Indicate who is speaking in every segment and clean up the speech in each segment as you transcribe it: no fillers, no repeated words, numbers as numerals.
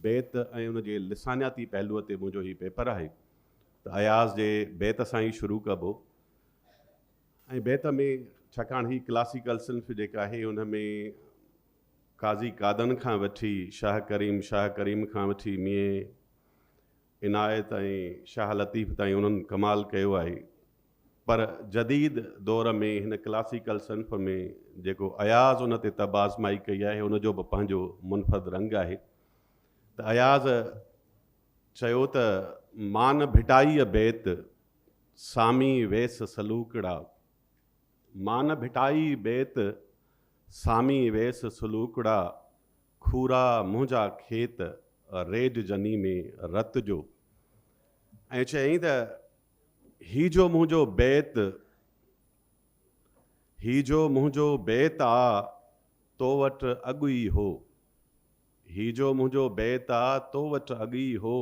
Speaker 1: بيت ۽ ان جي لسانياتي پهلوء تي منهنجو هي پيپر آهي ته اياز جي بيت سان ئي شروع ڪبو ۽ بيت ۾ ڇاڪاڻ هي ڪلاسيڪل صنف جيڪا آهي ان ۾ قاضي قادن کان وٺي شاهه ڪريم، شاهه ڪريم کان وٺي ميين عنايت ۽ شاهه لطيف تائين انهن ڪمال ڪيو آهي پر جديد دور ۾ هن ڪلاسيڪل صنف ۾ جيڪو اياز ان تي طبع آزمائي ڪئي آهي ان جو به پنهنجو منفرد رنگ آهي ته اياز چيو ته مان ڀٽائيء بيت سامي ويس سلوڪڙا مان ڀٽائي بيت سامي ويس سلوڪڙا کورا منهنجا کيت ريج جني ۾ رت جو ۽ چيائين ته هي جو منهنجو بيت، هي جو منهنجو بيت آ، تو وٽ اڳ ئي هو. هي جو منهنجو بيت آ، تو وٽ اڳ ئي هو،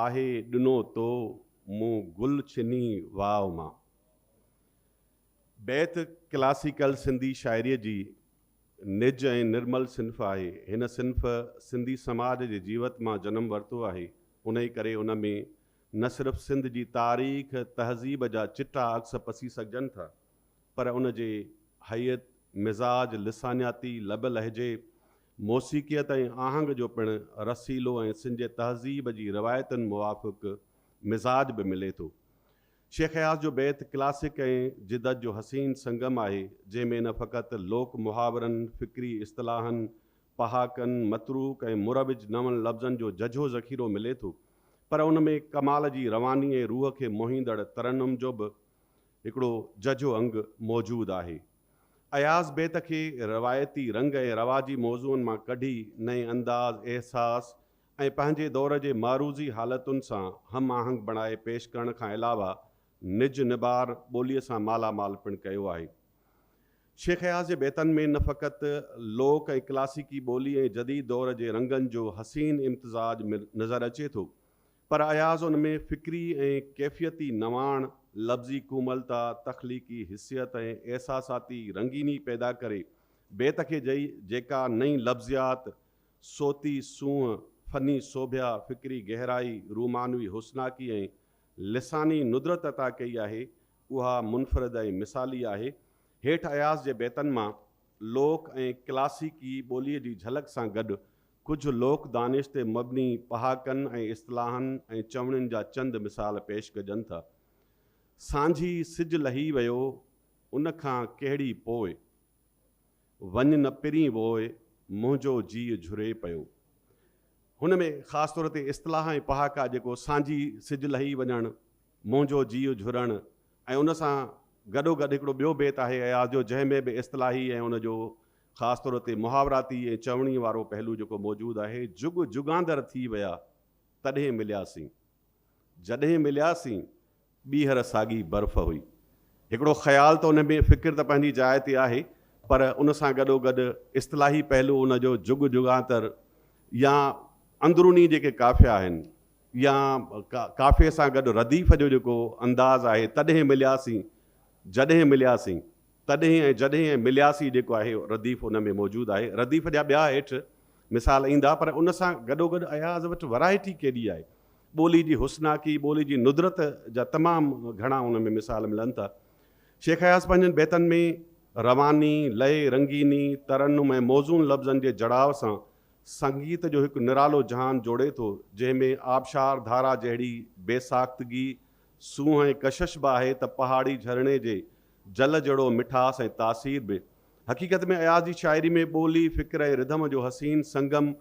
Speaker 1: آهي ڏنو تو، مون گل ڇني واء مان. بيت ڪلاسيڪل سنڌي شاعريء جي نج ۽ نرمل صنف آهي. هن صنف سنڌي سماج جي جيوت مان جنم ورتو آهي، انهيء ڪري ان ۾ نه صرف سنڌ جي تاريخ، تهذيب جا چٽا عڪس پسي سگهجن ٿا، پر ان جي هيئت، مزاج، لسانياتي لب لهجي، موسيقيت ۽ آهنگ جو پڻ رسيلو ۽ سنڌ جي تهذيب جي روايتن موافق مزاج به ملي ٿو. شيخ اياز جو بيت ڪلاسڪ ۽ جدت جو حسين سنگم آهي، جنهن ۾ نه فقط لوڪ محاورن، فڪري اصطلاحن، پهاڪن، متروڪ ۽ مروج نون لفظن جو ججهو ذخيرو ملي ٿو، پر ان ۾ ڪمال جي رواني ۽ روح کي موهيندڙ ترنم جو به هڪڙو ججهو انگ موجود آهي. اياز بيت کي روايتي رنگ ۽ رواجي موضوعن مان ڪڍي نئين انداز، احساس ۽ پنهنجي دور جي معروضي حالتن سان هم آهنگ بڻائي پيش ڪرڻ کان علاوه نج نبار ٻوليء سان مالا مال پڻ ڪيو آهي. شيخ اياز جي بيتن ۾ نه فقط لوڪ ۽ ڪلاسيڪي ٻولي ۽ جديد دور جي رنگن جو حسين امتزاج نظر اچي ٿو، پر اياز ان ۾ فڪري ۽ ڪيفيتي نواڻ، لفظي ڪوملتا، تخليقي حسيت ۽ احساساتي رنگيني پيدا ڪري بيت کي جيڪا نئين لفظيات، صوتي سونهن، فني سوڀيا، فڪري گهرائي، رومانوي حسناڪي ۽ لساني ندرت عطا ڪئي آهي، اها منفرد ۽ مثالي آهي. هيٺ اياز جي بيتن مان لوڪ ۽ ڪلاسيڪي ٻوليء جي جهلڪ سان گڏ ڪجهه لوڪ دانش تي مبني پهاڪن ۽ اصطلاحن ۽ چوڻين جا چند مثال پيش ڪجن ٿا. سانجهي سج لهي ويو، ان کان ڪهڙي پوء. وڃ نه پرين ووء، منهنجو جيء جهري پيو. هن ۾ خاص طور تي اصطلاح ۽ پهاڪا جيڪو سانجهي سج لهي وڃڻ، منهنجو جيء جهرڻ ۽ ان سان گڏوگڏ هڪڙو ٻيو بيت آهي اياز جو جنهن ۾ به اصطلاحي ۽ ان جو خاص طور تي محاوراتي ۽ چوڻي وارو پهلو جيڪو موجود آهي، جڳ جڳاندر ٿي ويا تڏهن ملياسين، جڏهن ملياسين ٻيهر ساڳي برف هئي. هڪڙو خيال ته ان ۾ فڪر ته پنهنجي جاء تي آهي پر ان سان گڏوگڏ اصطلاحي پهلو ان جو جڳ جڳانتر يا اندروني جيڪي قافيا آهن يا قافيي سان گڏ رديف جو جيڪو انداز آهي، تڏهن ملياسين، جڏهن ملياسين، تڏهن ۽ جڏهن ۽ ملياسين جيڪو آهي رديف ان ۾ موجود آهي. رديف جا ٻيا هيٺ مثال ايندا پر ان سان گڏوگڏ اياز وٽ ورائٽي ڪيڏي آهي. ٻولي جي حسناڪي، ٻولي جي ندرت جا تمام گهڻا ان ۾ مثال ملن ٿا. شيخ اياز پنهنجن بيتن ۾ رواني، لئي، رنگيني، ترنم ۽ موزون لفظن جي جڙاء سان سنگيت جو هڪ نرالو جهان جوڙي ٿو، جنهن ۾ آبشار ڌارا جهڙي بي ساختگي، سونهن ۽ ڪشش به آهي ته پهاڙي جهرڻي جي جل جهڙو مٺاس ۽ تاثير به. حقيقت ۾ اياز جي شاعري ۾ ٻولي، فڪر ۽ رڌم جو حسين سنگم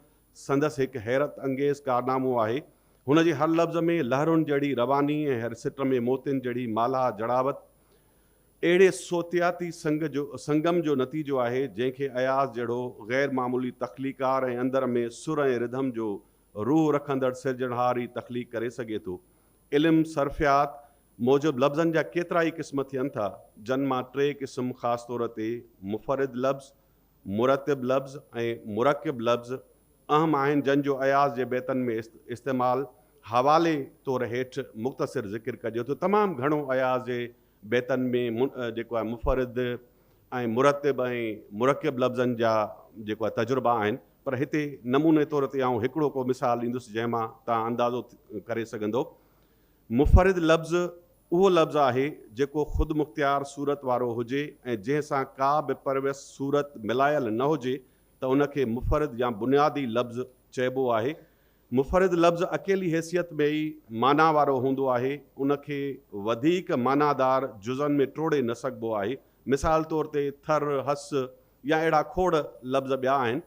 Speaker 1: سندس هڪ حيرت انگيز ڪارنامو آهي. هن جي هر لفظ ۾ لهرن جهڙي رواني ۽ هر سٽ ۾ موتين جهڙي مالها جڙاوت اهڙي صوتياتي سنگ جو سنگم جو نتيجو آهي، جنهن کي اياز جهڙو غير معمولي تخليقار ۽ اندر ۾ سر ۽ رڌم جو روح رکندڙ سرجڻهار ئي تخليق ڪري سگهي ٿو. علم صرفيات موجب لفظن جا ڪيترائي قسم ٿين ٿا، جن مان ٽي قسم خاص طور تي مفرد لفظ، مرتب لفظ ۽ مرڪب لفظ اهم آهن جن جو اياز جي بيتن ۾ استعمال حوالي طور هيٺ مختصر ذڪر ڪجي ٿو. تمام گهڻو اياز جي بيتن ۾ جيڪو آهي مفرد ۽ مرتب ۽ مرڪب لفظن جا جيڪو آهي تجربا آهن پر هتي نموني طور تي آئون هڪڙو ڪو مثال ڏيندس جنهن مان توهان اندازو ڪري سگهندؤ. مفرد لفظ اهو لفظ آهي جيڪو خودمختيار صورت وارو هجي ۽ جنهن سان ڪا به پرويس صورت ملايل نه هجي ته ان کي مفرد يا بنيادي لفظ چئبو آهي. مفرد لفظ اڪيلي حيثيت ۾ ئي معنيٰ وارو هوندو آهي، ان کي وڌيڪ معنيٰ دار جزن ۾ ٽوڙي نه سگهبو آهي. مثال طور تي ٿر، هس يا اهڙا کوڙ لفظ ٻيا آهن،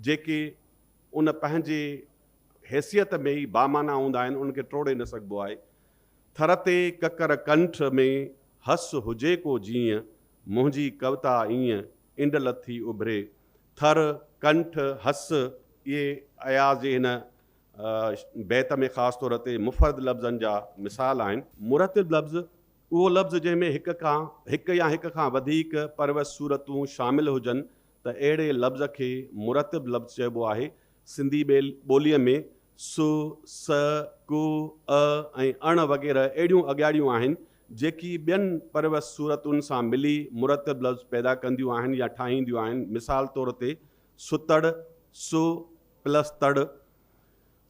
Speaker 1: جيڪي ان پنهنجي حيثيت ۾ ئي بامعنيٰ هوندا آهن، انهن کي ٽوڙي نه سگهبو آهي. ٿر تي ڪڪر ڪنٺ ۾ هس هجي ڪو جيئن، منهنجي ڪوتا ايئن انڊ لٿي اڀري. ٿر، ڪنٺ، هس، اهي اياز جي هن بيت ۾ خاص طور تي مفرد لفظن جا مثال آهن. مرتب لفظ، اهو لفظ جنهن ۾ هڪ کان هڪ يا هڪ کان وڌيڪ پروس صورتون شامل هجن ته اهڙي لفظ کي مرتب لفظ چئبو آهي. سنڌي ٻوليء ۾ س، س، ڪ، ا ۽ اڻ وغيره اهڙيون اڳياڙيون آهن، جيڪي ٻين پروس صورتن سان ملي مرتب لفظ پيدا ڪنديون آهن يا ٺاهينديون آهن. مثال طور تي ستڙ، س پلس تڙ،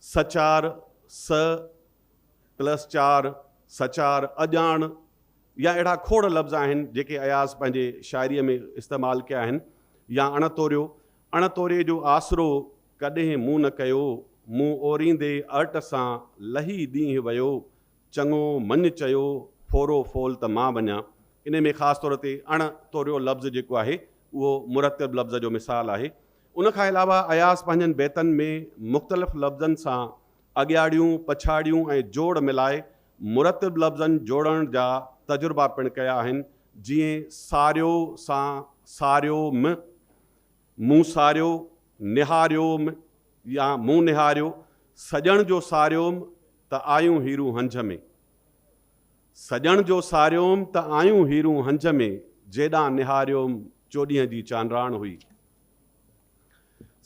Speaker 1: سچار، س پلس چار، سچار، اڄاڻ يا اهڙا کوڙ لفظ آهن، جيڪي اياز پنهنجي شاعريء ۾ استعمال ڪيا آهن يا اڻ توريو، اڻ توريي جو آسرو ڪڏهن مون نه ڪيو، مون اوريندي ارٽ سان لهي ڏينهن ويو، چڱو مڃ چيو، ڦورو ڦول ته مان وڃان. انهي ۾ خاص طور تي اڻ توريو لفظ جيڪو آهي اهو مرتب لفظ جو مثال آهي. ان کان علاوه اياز پنهنجن بيتن ۾ مختلف لفظن سان اڳياڙيون، پڇاڙيون ۽ جوڙ ملائي مرتب لفظن جوڙڻ جا تجربا پڻ ڪيا آهن، جيئن ساريو سان ساريو م، مون ساريو، نهاريوم يا مون نهاريو، سڄڻ جو ساريوم ته آيون هيرون هنجهه ۾. سڄڻ جو ساريوم ته آيون هيرون هنجهه ۾، جيڏانهن نهاريوم چوڏهينء جي چانڊاڻ هئي.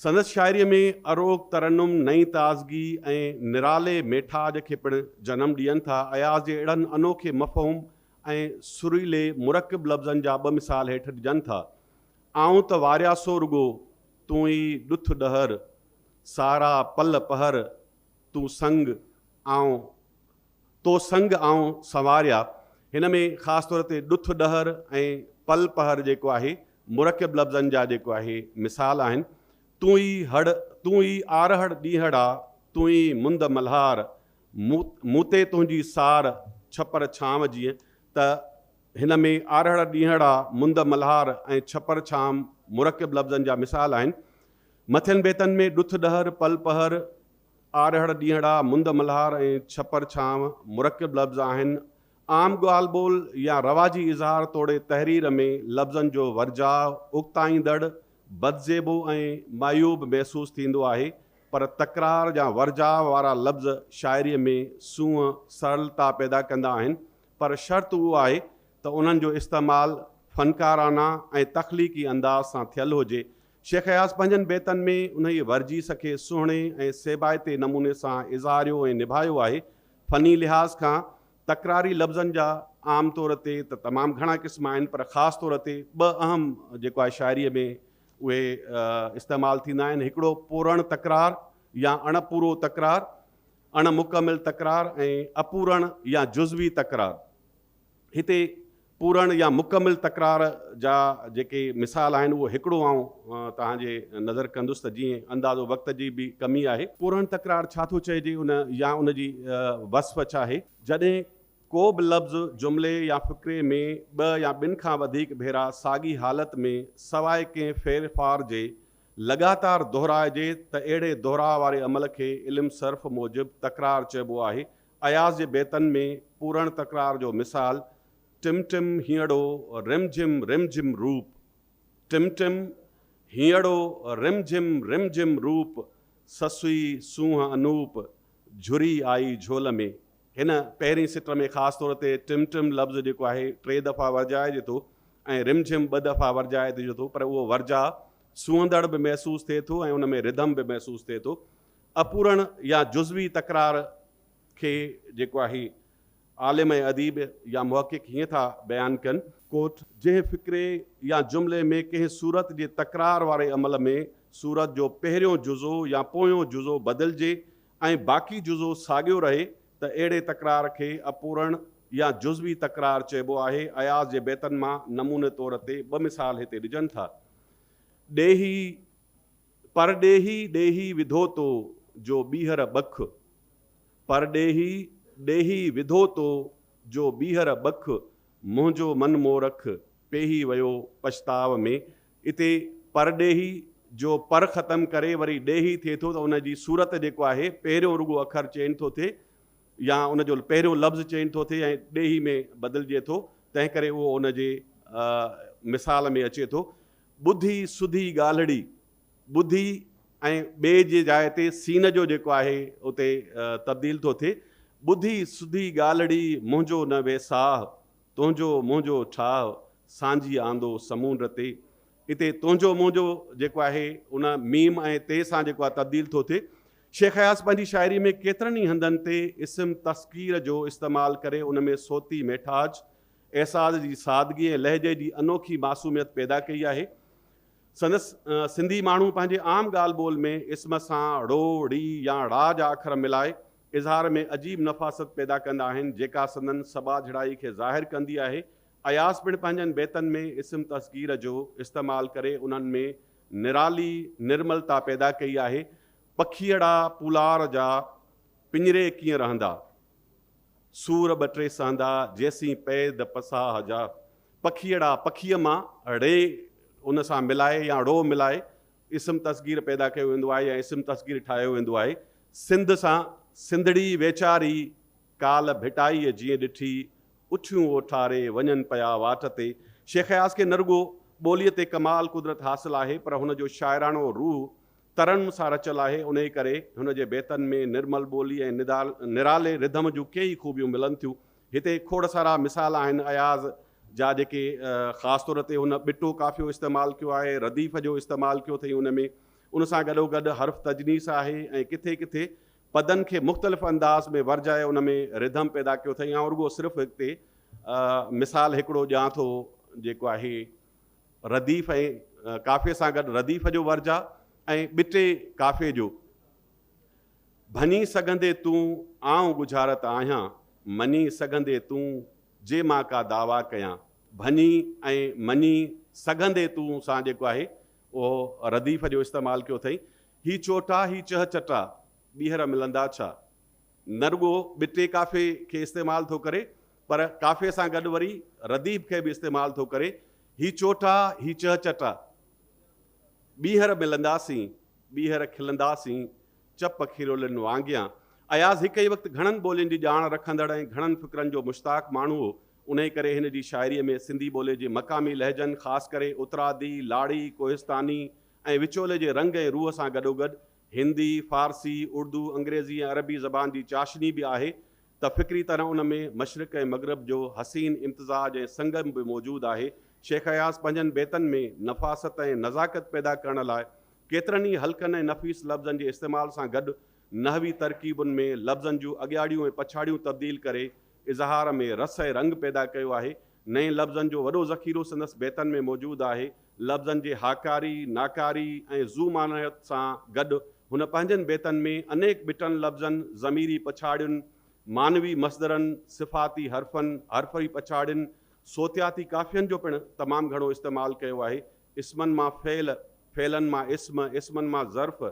Speaker 1: سندس شاعريء ۾ اروڪ ترنم، نئين تازگي ۽ نرالي ميٺاج کي پڻ جنم ڏين ٿا. اياز جي اهڙن انوکي مفهوم ۽ سريلي مرڪب لفظن جا ٻه مثال هيٺ ڏجن ٿا. آئون ته وارياسو رڳو، تون ئي ڏٿ ڏهر، سارا پل پهر، تون سنگ آئون، تو سنگ آئون سنواريا. هن ۾ خاص طور تي ڏٿ ڏهر ۽ پل پهر جيڪو آهي مرڪب لفظن جا جيڪو آهي مثال آهن. تون ئي هڙ، تون ئي آرهڙ ڏينهڙا، تون ئي مند ملهار، مون تي تنهنجي سار، ڇپر ڇانو جيئن ته هن ۾ آرهڙ ڏينهڙا، مند ملهار ۽ ڇپر ڇانو مرڪب لفظن جا مثال آهن. مٿين بيتن ۾ ڏٿ ڏهر، پل پهر، آرهڙ ڏينهڙا، مند ملهار ۽ ڇپر ڇانو مرڪب لفظ آهن. عام ڳالهه ٻولهه يا رواجي اظهار توڙي تحرير ۾ لفظن جو ورجاء اڪتائيندڙ، بدزيبو ۽ معيوب محسوس ٿيندو آهي، پر تڪرار يا ورجاء وارا لفظ شاعريء ۾ سونهن، سرلتا پيدا ڪندا آهن، پر شرط اهو آهي ته انهن جو استعمال فنڪارانه ۽ تخليقي انداز سان ٿيل هجي. شيخ اياز پنهنجن بيتن ۾ انهيء ورجيس کي سهڻي ۽ سيبائتي نموني سان اظهاريو ۽ نڀايو آهي. فني لحاظ کان تڪراري لفظن جا عام طور تي ته تمام گهڻا قسم آهن، پر خاص طور تي ٻه اهم جيڪو آهي شاعريء ۾ اهي استعمال ٿيندا آهن، هڪڙو پورڻ تڪرار يا اڻ پورو تڪرار، اڻ مڪمل تڪرار ۽ اپورڻ يا جزوي تڪرار. هتي پورڻ يا مڪمل تڪرار جا جيڪي مثال آهن اهو هڪڙو آئون توهان جي نظر ڪندس ته جيئن اندازو وقت جي به ڪمي آهي. پورڻ تڪرار ڇا ٿو چئجي ان يا ان جي وصف ڇا آهي؟ جڏهن ڪو به لفظ جملي يا فقري ۾ ٻه يا ٻن کان وڌيڪ ڀيرا ساڳي حالت ۾ سواء ڪنهن ڦيرڦار جي لڳاتار دهرائجي ته اهڙي دهراء واري عمل کي علم صرف موجب تڪرار چئبو آهي. اياز جي بيتن ۾ پورڻ تڪرار جو مثال، ٽم ٽم هينئڙو رم جھم رم جھم روپ، ٽم ٽم هينئڙو رم جھم رم جھم روپ، سسئي سونهن انوپ، جھري آئي جھول ۾. هن پهرين سٽ ۾ خاص طور تي ٽم ٽم لفظ جيڪو آهي ٽي دفعا ورجائجي ٿو ۽ رم جھم ٻه دفعا ورجائجي ٿو، پر اهو ورجاء سونهندڙ به محسوس ٿئي ٿو ۽ ان ۾ رڌم به محسوس ٿئي ٿو. اپورڻ يا جزوي تڪرار کي جيڪو آهي عالم ۽ اديب يا محقق هيئن ٿا بيان ڪن. ڪوٽ، جنهن فقري يا جملي ۾ ڪنهن صورت جي تڪرار واري عمل ۾ صورت جو پهريون جزو يا پويون جزو بدلجي ۽ باقي جزو ساڳيو رهي ته اهڙي تڪرار کي اپورڻ يا جزوي تڪرار چئبو آهي. اياز جي بيتن مان نموني طور تي ٻه مثال هتي ڏجن ٿا. ڏيهي پرڏيهي ڏيهي وڌو تو جو ٻيهر ٻک، پرڏيهي ڏيهي وڌو تو جو ٻيهر ٻک، منهنجو من مورک پيهي ويو پڇتاء ۾. اتي پرڏيهي جو پر ختم ڪري وري ڏيهي ٿئي ٿو ته ان جي صورت جيڪو آهي پهريون رڳو اکر چينج ٿو ٿئي يا ان جو پهريون لفظ چينج ٿو ٿئي ۽ ڏيهي ۾ بدلجي ٿو، تنهن ڪري اهو ان جي مثال ۾ اچي ٿو. ٻڌي سڌي ڳالهڙي، ٻڌي ۽ ٻي جي جاء تي سين جو جيڪو آهي اتي تبديل ٿو ٿئي. ٻڌي سڌي ڳالهڙي منهنجو نه ويساهه، تنهنجو منهنجو ٺاهه سانجهي آندو سمونڊ تي. اتي تنهنجو منهنجو جيڪو آهي ان ميم ۽ تي سان جيڪو آهي تبديل ٿو ٿئي. شيخ اياز پنهنجي شاعري ۾ ڪيترن ئي هنڌن تي اسم تصغير جو استعمال ڪري ان ۾ صوتي ميٺاج، احساس جي سادگي ۽ لهجي جي انوکي معصوميت پيدا ڪئي آهي. سندس سنڌي ماڻهو پنهنجي عام ڳالهه ٻولهه ۾ اسم سان ڙو، ڙي يا ڙا جا اکر ملائي اظهار ۾ عجيب نفاست پيدا ڪندا آهن، جيڪا سندن سٻاجهڙائي کي ظاهر ڪندي آهي. اياز پڻ پنهنجن بيتن ۾ اسم تصغير جو استعمال ڪري انهن ۾ نرالي نرملتا پيدا ڪئي آهي. پکيئڙا پولار جا پڃري ڪيئن رهندا؟ سور ٻه ٽي سهندا، جيسين پيد پساهه جا. پکيئڙا پکيء مان ڙي ان سان ملائي يا ڙو ملائي اسم تصغير پيدا ڪيو ويندو آهي يا اسم تصغير ٺاهيو ويندو آهي. سنڌ سان سنڌڙي ويچاري ڪالهه ڀٽائيء جيئن ڏٺي، اٺيون اوٺاري وڃن پيا واٽ تي. شيخ اياز کي نه رڳو ٻوليء تي ڪمال قدرت حاصل آهي، پر هن جو شاعراڻو روح ترنم سان رچيل آهي، انهيء ڪري هن جي بيتن ۾ نرمل ٻولي ۽ نرالي رڌم جون ڪيئي خوبيون ملن ٿيون. هتي کوڙ سارا مثال آهن اياز جا جيڪي خاص طور تي هن ٻٽو قافيو استعمال ڪيو آهي، رديف جو استعمال ڪيو اٿئي ان ۾ ان سان گڏوگڏ حرف تجنيس آهي ۽ ڪٿي ڪٿي پدن کي مختلف انداز ۾ ورجائي ان ۾ رڌم پيدا ڪيو اٿئي. آئون رڳو صرف هتي مثال هڪڙو ڏيان ٿو جيڪو آهي رديف ۽ قافيي سان گڏ رديف جو ورجاء ۽ ٻٽي قافيي جو. ڀڃي سگهندي تون، آئون ڳجهارت آهيان، مڃي سگهندي تون، جي مان ڪا دعويٰ ڪيان. ڀڃي ۽ مڃي سگهندي تون سان جيڪو آهي اهو رديف جو استعمال ڪيو اٿئي. هي چوٽا، هي چهه چٽا، ٻيهر ملندا ڇا؟ نه رڳو ٻٽي قافيي کي استعمال ٿو ڪري پر قافيي سان گڏ وري رديف کي به استعمال ٿو ڪري. هي چوٽا، هي چهه چٽا، ٻيهر ملنداسين، ٻيهر کلنداسين، چپ کيرولين وانگيان. اياز هڪ ئي وقت گهڻن ٻولين جي ڄاڻ رکندڙ ۽ گهڻن فڪرن جو مشتاق ماڻهو هو، انهيء ڪري هن جي شاعريء ۾ سنڌي ٻوليء جي مقامي لهجن، خاص ڪري اترادي، لاڙي، ڪوهستاني ۽ وچولي جي رنگ ۽ روح سان گڏوگڏ هندي، فارسي، اردو، انگريزي ۽ عربي زبان جي چاشني به آهي ته فڪري طرح ان ۾ مشرق ۽ مغرب جو حسين امتزاج ۽ سنگم به موجود آهي. شيخ اياز پنهنجن بيتن ۾ نفاست ۽ نزاڪت پيدا ڪرڻ لاء ڪيترن ئي هلڪن ۽ نفيس لفظن جي استعمال سان گڏ نحوي ترڪيبن ۾ لفظن جون اڳياڙيون ۽ پڇاڙيون تبديل ڪري اظهار ۾ رس ۽ رنگ پيدا ڪيو آهي. نئين لفظن جو وڏو ذخيرو سندس بيتن ۾ موجود آهي. لفظن جي هاڪاري، ناڪاري ۽ ذو معنائيت سان گڏ هن پنهنجن بيتن ۾ انيڪ ٻٽن لفظن، ضميري پڇاڙين، معنوي مصدرن، صفاتي حرفن، حرفي پڇاڙين، صوتياتي قافين جو پڻ تمام گهڻو استعمال ڪيو آهي. اسمن مان فعل، فعلن مان اسم، اسمن مان ظرف،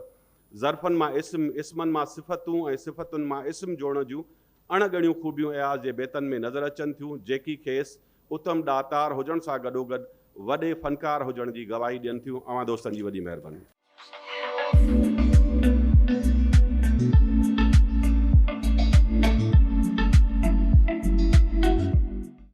Speaker 1: ظرفن مان اسم، اسمن مان صفتون ۽ صفتن مان اسم جوڙڻ جون اڻ ڳڻيون خوبيون اياز جي بيتن ۾ نظر اچن ٿيون، جيڪي کيس اتم ڏاتار هجڻ سان گڏوگڏ وڏي فنڪار هجڻ جي گواهي ڏين ٿيون. اوهان دوستن جي وڏي مهرباني.